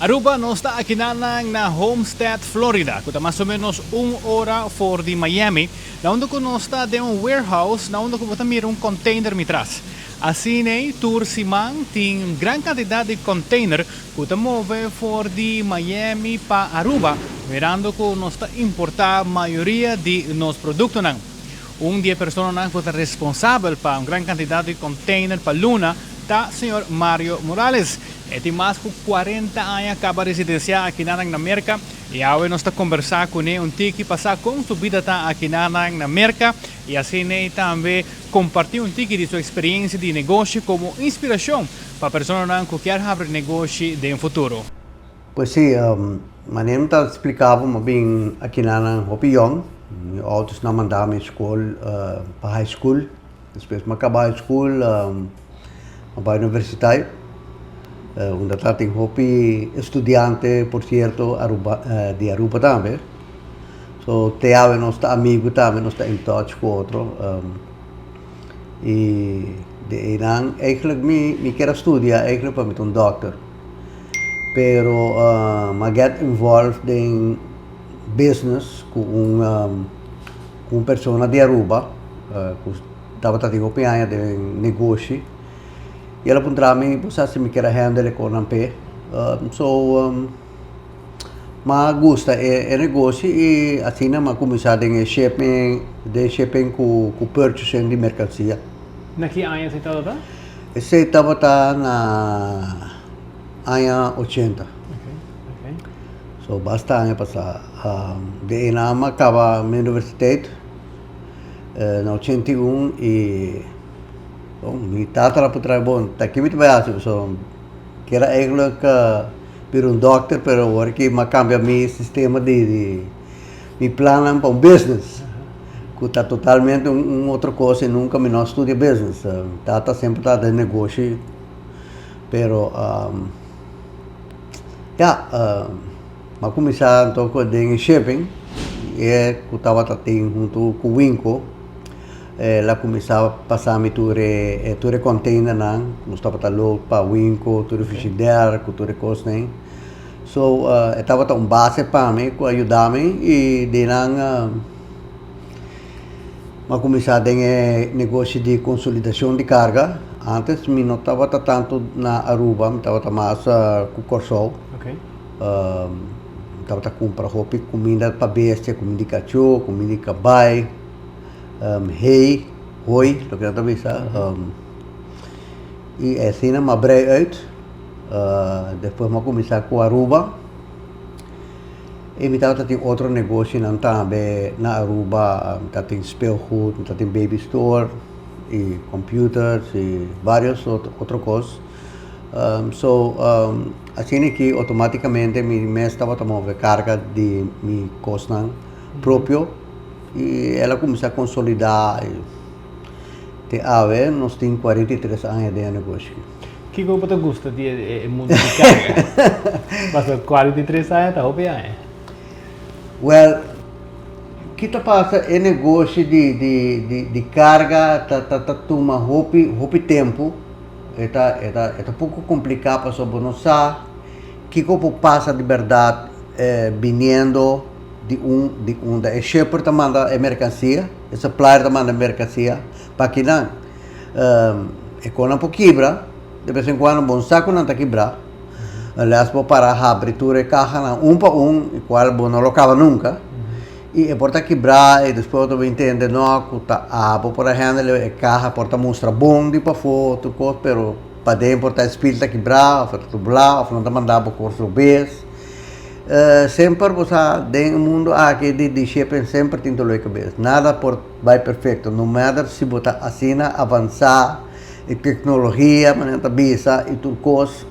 Aruba, nos ta aki na Homestead, Florida, cu ta mas o menos un ora for di Miami, na unda cu nos ta den un warehouse, na unda cu bo ta mira un container mi tras. Asina, tur siman tin gran cantidad di container cu ta move for di Miami pa Aruba, mirando cu nos ta importa mayoria di nos productonan. Un di e personanan cu ta responsabel pa un gran cantidad di container pa luna ta señor Mario Morales. E tin mas cu 40 aña caba residencia aki na Merca y awe nos ta combersa cu ne un tiki pa sa con su bida ta aki na Merca y asina tambe comparti un tiki di su experiencia di negoshi como inspiracion pa personanan cu kier habri negoshi den futuro. Pues si, manera mi ta splica mi a bin aki na hopi jong. Mi ouders a manda mi scol pa high school. Despues mi a caba high school, a bay universidad. Unda tabatin hopi studiante, por cierto, Aruba, di Aruba tambe. So, te awe nos ta amigo tambe, nos ta in touch cu otro. Y di einan, eigenlijk mi kier studia eigenlijk pa mi un doctor. Pero m'a get involved in business cu un persona di Aruba, cu tabata tin hopi aña den negoshi. Y el a puntra mi, bo si mi kier handle cu nan pe. So, m'a gusta e negoshi y asina m'a cuminsa den shipping, den shipping cu purchasing di mercancia. Na ki aña esey tabata? Esey tabata na aña 80. So basta aña pasa. Di einan m'a caba mi universiteit na 81 y, bon, mi tata a puntra, bon, ta kico mi ta bay haci? So, kier eigenlijk bira un doctor, pero awor cu m'a cambia mi sistema di mi plannan pa un business. Cu ta totalmente un otro cos y nunca mi no a studia business. Tata semper ta den negoshi, pero ja, m'a cuminsa anto den shipping y cu tabata tin hunto cu Winco. El a cuminsa pasa mi tur e containernan, nos tabata load pa Winco, tur e frigidaire, cu tur e cosnan. So, e tabata un base pa mi, cu a yuda mi y di einan m'a cuminsa den e negoshi di consolidacion di carga. Antes mi no tabata tanto na Aruba, mi tabata mas cu Corsou. Tabata cumpra hopi cuminda pa bestia, cuminda di cacho, cuminda di cabay, hay, hooi, loke nan ta bisa. Y asina m'a brei uit. Despues m'a cuminsa cu Aruba. Y mi tabata tin otro negoshinan tambe na Aruba. Mi tabatin speelgoed, mi tabatin baby store y computers y varios otro cos. So, asina cu automaticamente mi mes tabata move carga di mi cosnan propio y el a cuminsa consolida. Te awe nos tin 43 aña den negoshi. Kico bo ta gusta di e mundo di carga? Pasa 43 aña ta hopi aña. Well, kico ta pasa, e negoshi di carga ta tuma hopi hopi tempo. E ta poco complica pasobra bo no sa kico por pasa di berdad biniendo di un e shipper ta manda e mercancia, e supplier ta manda e mercancia pa akinan. E cosnan por kibra, de bes en cuando bo no sa cu nan ta kibra. Unless bo para habri tur e cahanan un pa un, y cual bo no lo caba nunca. Y e por ta kibra y despues bo ta entende no cu ta abo por a handle e caha por ta mustra bon di pafo tur cos, pero paden por ta e spiel ta kibra of ta dobla of nan ta manda bo cos robes. Semper bo sa den e mundo aki di shipping semper tin dolor di cabes. Nada por bay perfecto, no matter si bo ta asina avansa e tecnologia manera ta bisa y tur cos,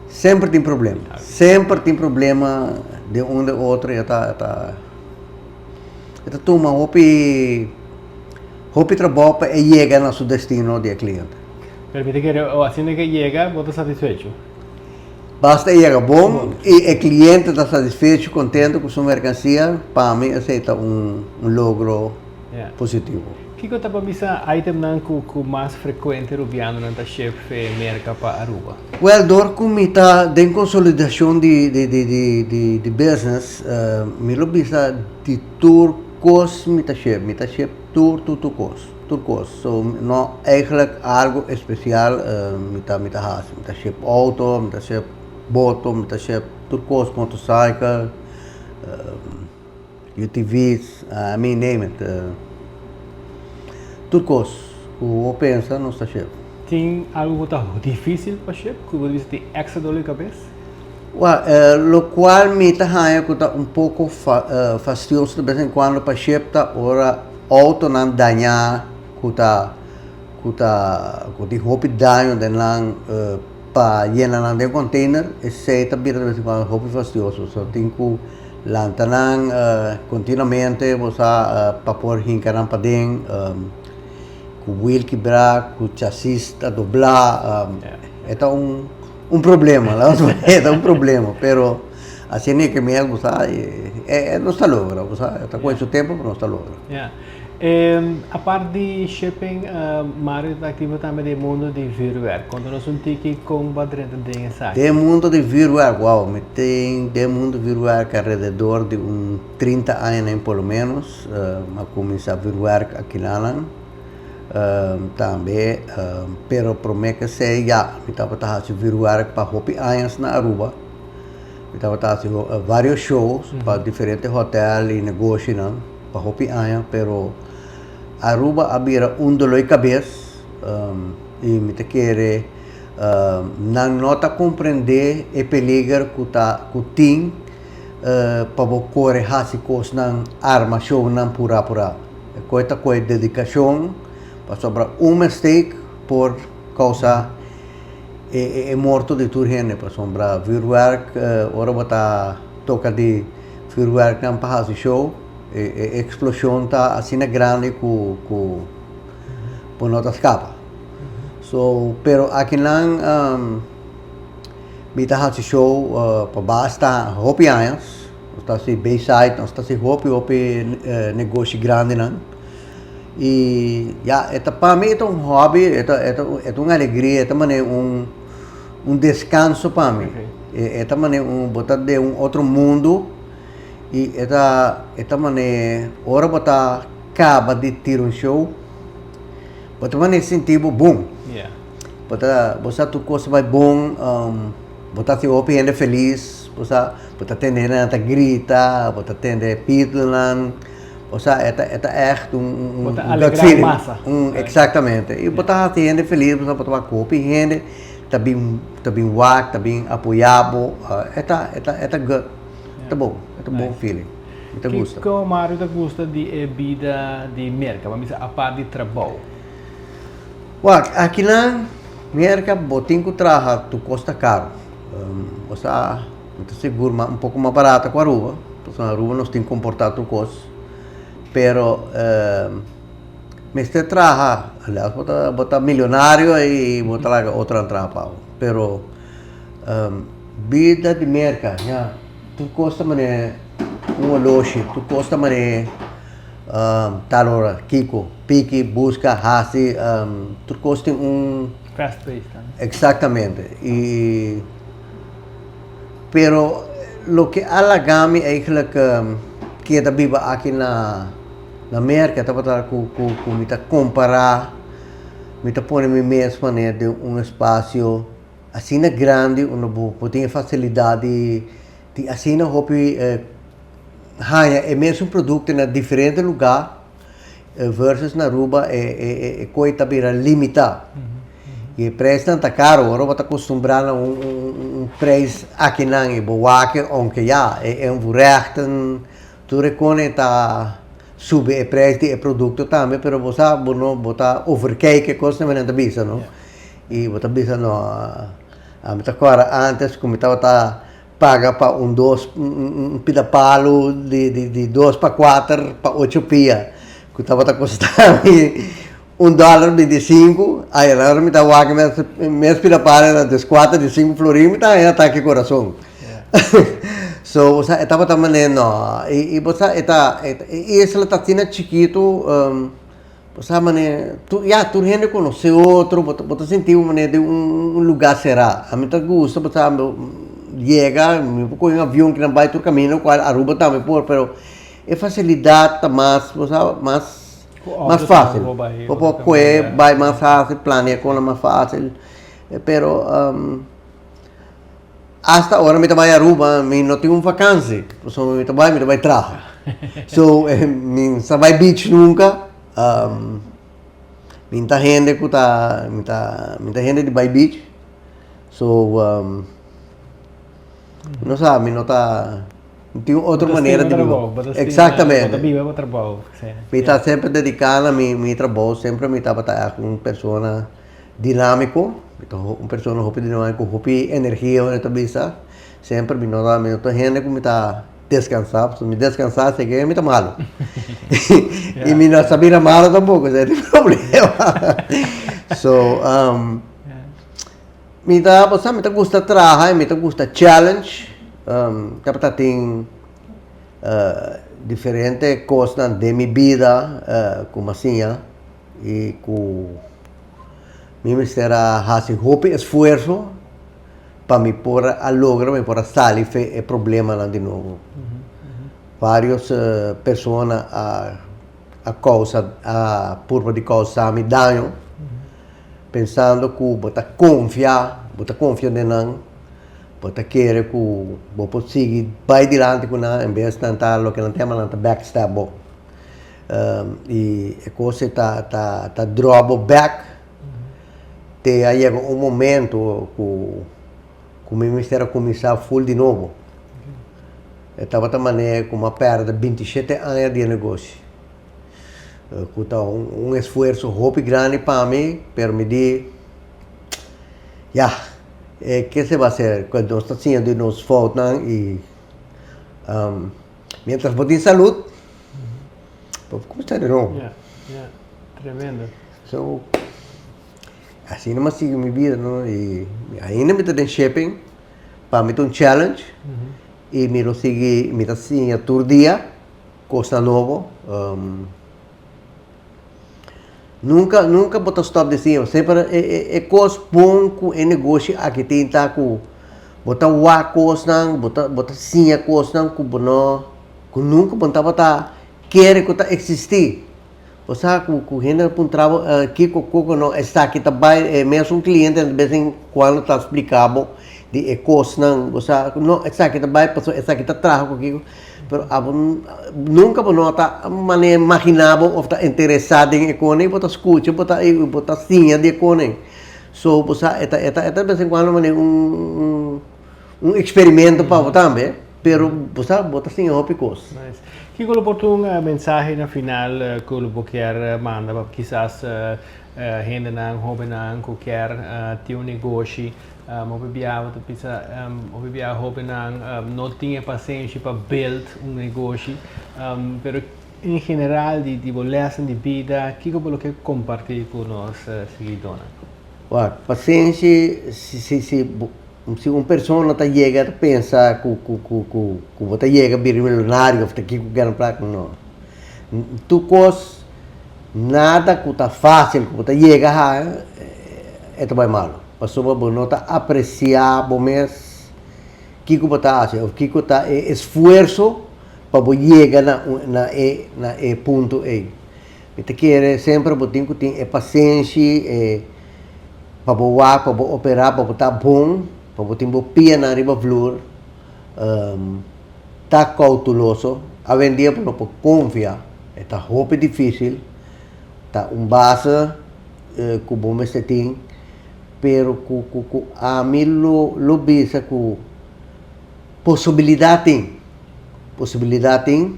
semper tin problema. Semper tin problema di un di otro y e ta tuma hopi hopi trabou pa e yega na su destino di e cliente. Pero mi ta kere, asina cu e yega, bo ta satisfecho? Basta yega bon y e cliente ta satisfecho, contento cu su mercancia, pa mi esey ta un logro positivo. Kiko ta pa bisa itemnan ku ku mas frekuente rubianonan ta ship fe Merka pa Aruba? Well, dor ku mi ta den konsolidashon di di di di di di business, mi lo bisa di tur kos mi ta ship. Mi ta ship tur tur tur kos, tur kos. So no eigenlijk algo espesial mi ta mi ta hasi. Mi ta ship outo, mi ta ship boto, mi ta ship tur kos, motorcycle. UTV's, I mean name it. Tur kos ku bo pensa nos ta ship. Tin algu ku ta dificil pa ship ku bo ta bisa tin extra dolor di kabes? Well, lokual mi ta haña ku ta un poko fastioso de bes en kuando pa ship ta ora outonan dañá ku ta ku ta ku tin hopi daño den nan pa yena nan den container esei ta bira de bes en kuando hopi fastioso. So tin ku Lanta nan continuamente bo sa pa por hinca nan paden cu wiel kibra cu chasis ta dobla e ta un un problema e ta un problema pero asina e ke mes bo sa e nos ta logra bo sa ta coge su tempo pero nos ta logra. Apart di shipping, Mario ta activo tambe den mundo di vuurwerk. Conta nos un tiki con bo a drenta den esaki. Den mundo di vuurwerk, wow, mi tin den mundo di vuurwerk alrededor di un 30 añanan por lo menos. Mi a cuminsa vuurwerk akilanan tambe, pero prome ke esey ya mi tabata haci vuurwerk pa hopi añas na Aruba. Mi tabata haci varios shows pa diferente hotel y negoshinan. Pa hopi aña pero Aruba a bira un dolor cabes y mi ta kere nan no ta comprende e peliger cu ta cu tin pa bo core haci cosnan arma shownan pura pura. E coe ta coe dedicacion pasobra un mistake por causa e morto di tur hende pasobra vuurwerk ora bo ta toca di Vuurwerknan pa hasi show, e explosion ta asina grandi cu cu bo no ta scapa. So, pero akinan mi ta hasi show pa basta hopi añas. Nos ta hasi Bayside, nos ta hasi hopi hopi negoshi grandinan. Y ya, e ta pa mi e ta un hobby, e ta e ta e ta un alegria, e ta manera un un descanso pa mi. E ta manera un bo ta den un otro mundo y e ta e ta manera ora bo ta caba di tira un show bo ta manera sinti bo bon. Bo ta bo sa tur cos ta bay bon bo ta haci hopi hende feliz bo sa bo ta tende hendenan ta grita bo ta tende pitonan osea e ta e ta echt un un Bo ta alegra masa. Un exactamente y bo ta haci hende feliz bo sa bo ta wak hopi hende ta bin ta bin wak ta bin apoya bo e ta e ta e ta good e ta bon e ta un bon feeling mi ta gusta. Kiko Mario ta gusta di e bida di Merca bo a bisa apart di trabou? Wak akinan Merca bo tin ku traha tur kos ta karo osea mi ta sigur un poko mas barato ku Aruba pasobra Aruba nos tin komporta tur kos pero Mester traha, alias bo ta bo ta milionario y bo ta laga otronan traha pa bo, pero bida di Merca ya tur cos ta manera un oloshi, tur cos ta manera tal ora, kiko, piki, busca, haci, tur cos tin un. Fast pace tambe. Exactamente y pero loke a laga mi eigenlijk keda biba aki na. Na Merca tabata cu cu mi ta compara, mi ta pone mi mes manera den un espacio asina grandi unda bo por tin e facilidad di di asina hopi haña e mesun producto na diferente lugar versus na Aruba e e e coy ta bira limita y e prijsnan ta caro ora bo ta acostumbra na un un prijs akinan y bo wak aunke ya e invoerrechten Tur e kone ta subi e prijs di e produkto tambe, pero bo sa bo no bo ta overkijk e kos nan ta bisa no. I bo ta bisa no ami ta kòrda antes ku mi tabata paga pa un dos un pida palu di di di dos pa kuater pa ocho pia ku tabata kosta mi un dòler 25 ay awor mi ta wak mes mes pida palu na des kuater di sinku florin mi ta haña atake kurason. So bo sa e tabata manera no i bo sa e ta e isla ta asina chikitu. Bo sa manera, tur, ya, tur hende konosé otro, bo ta, bo ta sinti bo manera den un un lugá será. Ami ta gusta bo sa, bo yega, mi por kohe un avion kinan bai tur kaminda kual Aruba tambe por, pero e fasilidat ta mas, bo sa, mas, mas fásil. Bo por kohe bai mas fásil, plania kosnan mas fásil, pero Asta ora mi ta bai Aruba mi no tin un vakansi, pasobra mi ta bai mi ta bai traha. So mi no sa bai beach nunca, mi ta hende ku ta mi ta mi ta hende di bai beach, so mi no sa mi no ta mi tin un otro manera di biba. Exactamente. Bo ta biba pa trabou. Mi ta semper dedica na mi trabou, semper mi tabata un persona Dinámiko, mi ta un persona hopi dinámiko, hopi energia ora ta bisa. Semper mi no ta mi no ta hende ku mi ta deskansá, pasobra mi deskansá seke mi ta malu. I mi no sa bira malu tampoko, esei ta e problema. So, mi ta bo sa mi ta gusta traha i mi ta gusta challenge, tabata tin diferente kosnan den mi bida ku mi a siña. I ku mi mester a hasi hopi esfuerso pa mi por a logra, mi por a sali fe e problemanan di nobo. Varios persona a a kousa a purba di kousa mi daño pensando ku bo ta konfia, bo ta konfia den nan, bo ta kere ku bo por sigui bai dilanti ku nan en bes nan ta loke nan ta yama nan ta backstab bo. I e kos ei ta ta ta draw bo bek te a yega un momento ku ku mi mester a kuminsá ful di nobo. E tabata manera ku mi a pèrdè 27 aña di e negoshi, ku ta un esfuerso hopi grandi pa mi, pero mi di, ya, ke se ba haser? Ku nos ta siña di nos foutnan i Mientras bo tin salud, bo por cuminsa di nobo. Ya, ya. Tremendo. So, asina mi a sigui mi bida, no? Y ainda mi ta den shipping, pa mi ta un challenge, y mi lo sigui, mi ta siña tur dia cosnan nobo. Nunca, nunca bo ta stop di siña. Semper e, e, e cos bon cu e negoshi aki tin ta cu bo ta wak cosnan, bo ta, bo ta siña cosnan cu bo no, cu nunca bo no tabata kere cu ta existi. Bo sa cu, cu hende a puntra bo, kico cu no esaki ta bay, e mesun cliente de bes en cuando ta splica bo di e cosnan, bo sa, no esaki ta bay pasobra esaki ta traha cu kico. Pero abo nunka bo no ta manera imaginá bo òf ta interesá den e kone, bo ta skucha, bo ta bo ta siña di e kone. So bo sa e ta e ta e ta bes en kuando manera un un eksperimento pa bo tambe, pero bo sa bo ta siña hopi kos. Nice. Kiko lo por ta un mensahe na final ku lo bo kier manda pa kisas hendenan, hóbennan ku kier tin un negoshi? Hopi biaha bo ta bisa, hopi biaha hobennan no tin e pasenshi pa build un negoshi, pero en general di bo lèsnan di bida, kiko bo lo ke kompartí ku nos siguidónan? Wak, pasenshi, si si si si un persona ta yega ta pensa ku ku ku ku ku bo ta yega bira milonario òf ta kiko gana plaka, no. Tur kos, nada ku ta fásil ku bo ta yega haña, e ta bai malu. Pasobra bo no ta apresiá bo mes kiko bo ta hasi òf kiko ta e esfuerso pa bo yega na na e na e punto ei. Mi ta kere semper bo tin ku tin e pasenshi e pa bo wak, pa bo operá, pa bo ta bon, pa bo tin bo pianan riba vlur, ta koutuloso. Awendia bo no por konfia, e ta hopi difísil, ta un base. Ku bo mester tin, pero ku ku ku ami lo lo bisa ku posibilidat tin, posibilidat tin,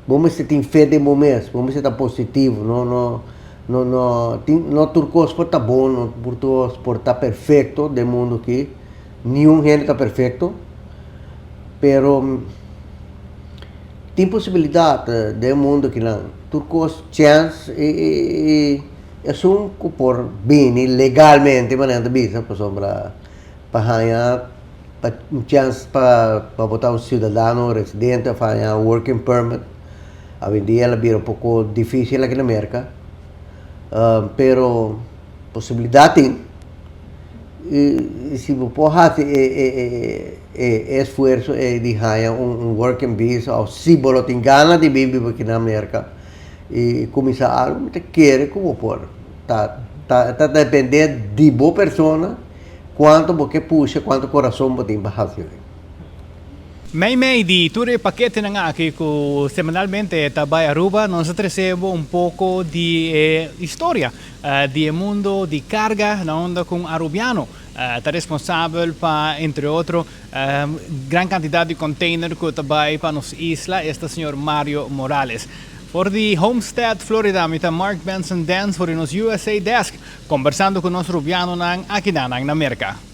bo mester tin fe den bo mes, bo mester ta positivo, no no no no tin no tur kos por ta bon, no tur kos por ta perfekto den mundu aki, niun hende ta perfekto, pero. Tin posibilidat den mundo kinan tur kos chèns i esun ku por bini legalmente manera ta bisa pasobra pa haña pa un chèns pa pa bo ta un siudadano residente òf haña working permit. Awendia el a bira un poko difísil aki na Merka, pero posibilidat tin. I si bo por hasi e e esfuerso ei di haña un working visa òf si bo lo tin gana di bin biba aki na Merka i kuminsá algu, mi ta kere ku bo por. Ta ta dependé di bo persona kuantu bo ke pusha, kuantu kurason bo tin pa hasi esei. Meimei di tur e paketenan aki ku semanalmente ta bai Aruba, nos a trese bo un poko di e historia di e mundo di karga na unda ku un arubiano ta responsabel pa entre otro gran kantidat di container ku ta bai pa nos isla, esta señor Mario Morales. For di Homestead, Florida, mi ta Mark Benson Dance for di nos USA Desk, kombersando ku nos rubianonan akinan na Merka.